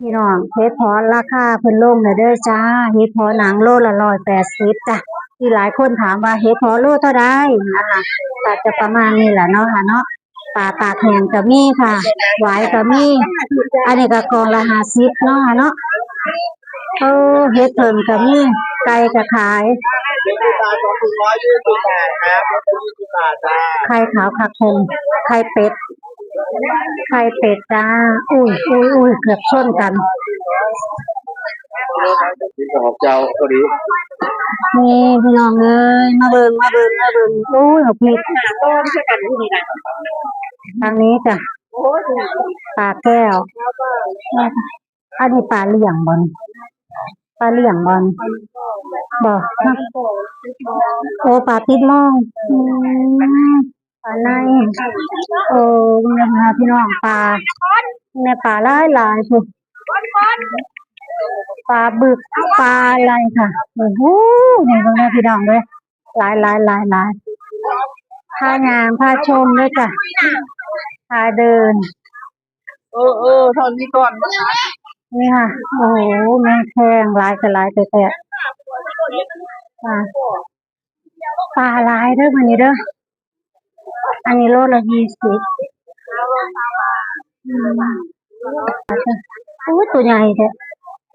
ພີ່ນ້ອງ ເຫັດເຜາະລາຄາເພິ່ນລົງແລ້ວເດີຈ້າ. ເຫັດເຜາະໜັງໂລລະຮ້ອຍແປດສິບຈ້າ. ທີ່ຫຼາຍຄົນຖາມວ່າເຫັດເຜາະໂລເທົ່າໃດນະຄະ ກໍຈະປະມານນີ້ແຫຼະເນາະ ເນາະ. ປາຕາກແຫ້ງກໍມີຄ່ະ ຫວາຍກໍມີ. ອັນນີ້ກໍກ່ອງລະຫ້າສິບເນາະ ເນາະ. ເອີ ເຫັດເຜິ້ງກໍມີ ໄກ່ກໍຂາຍ. ໄຂ່ຂາວຄັກຄົງ ໄຂ່ເປັດ ໄຂ່ເປັດຈ້າ. ອຸ້ຍ ອຸ້ຍ ອຸ້ຍ ເກືອບຊົນກັນ. ເຈົ້າພໍດີ ນີ້ພີ່ນ້ອງເອີຍ ມາເບິ່ງ ມາເບິ່ງ ມາເບິ່ງ. ໂອ້ຍ ບັກພິກ ທາງນີ້ຈ້ະ ປາແກ້ວ. ອັນນີ້ປາລ້ຽງບໍ່ນີ້? ປາລ້ຽງບໍ່ນີ້? ບໍ່ເນາະ. ໂອ້ ປາຕິດມອງ. ອືມ ປາໄນ. ໂອ້ ເບິ່ງແນ່ພີ່ນ້ອງ ປາ ແນ່ ປາຫຼາຍໆພຸ້ນ ປາບຶກ ປາໄລຄ່ະ. ໂອ້ໂຫ ນີ້ເບິ່ງແນ່ພີ່ນ້ອງເອີຍ ຫຼາຍໆໆໆ. ພາຍ່າງພາຊົມເດີຈ້ະ ພາເດີນ. ເອີໆ ເທົ່ານີ້ກ່ອນ ນີ້ຄ່ະ. ໂອ້ໂຫ ແມງແຄງຫຼາຍ ກໍຫຼາຍແທ້ໆ. ອ່າ ປາຫຼາຍເດີມື້ນີ້ເດີ. ອັນນີ້ໂລລະຊາວ ອືມ ໂອ້ ໂຕໃຫຍ່ແທ້.